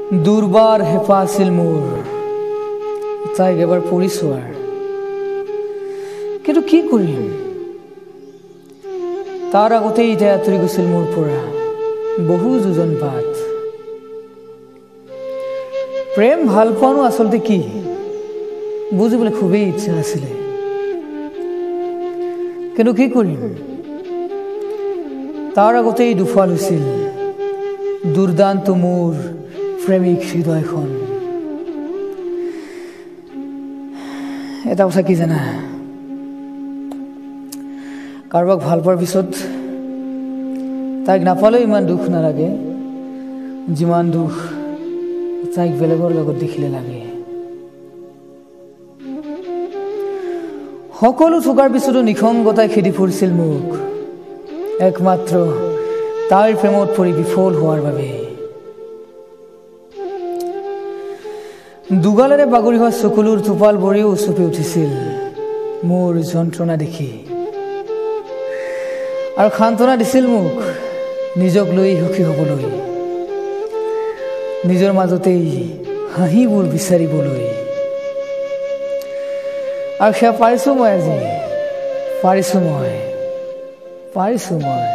দুৰ্বাৰ হেঁপাহ আছিল মোৰ তাইক এবাৰ পৰি চোৱাৰ, কিন্তু কি কৰিম, তাৰ আগতেই তাই আঁতৰি গৈছিল মোৰ পৰা বহু যোজন বাট। প্ৰেম ভাল পোৱানো আচলতে কি বুজিবলৈ খুবেই ইচ্ছা আছিলে, কিন্তু কি কৰিম, তাৰ আগতেই দুফাল হৈছিল দুৰ্দান্ত মোৰ প্ৰেমিক হৃদয়খন। এটা কথা কি জানা, কাৰোবাক ভাল পোৱাৰ পিছত তাইক নাপালেও ইমান দুখ নালাগে যিমান দুখ তাইক বেলেগৰ লগত দেখিলে লাগে। সকলো থকাৰ পিছতো নিসংগতাই খেদি ফুৰিছিল মোক, একমাত্ৰ তাইৰ প্ৰেমত পৰি বিফল হোৱাৰ বাবে। দুগালেৰে বাগৰি হোৱা চকুলোৰ টোপাল ভৰিও উচুপি উঠিছিল মোৰ যন্ত্ৰণা দেখি, আৰু সান্তনা দিছিল মোক নিজক লৈ সুখী হ'বলৈ, নিজৰ মাজতেই হাঁহিবোৰ বিচাৰিবলৈ। আৰু সেয়া পাৰিছোঁ মই আজি, পাৰিছোঁ মই, পাৰিছোঁ মই,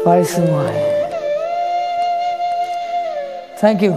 পাৰিছোঁ মই। Thank you.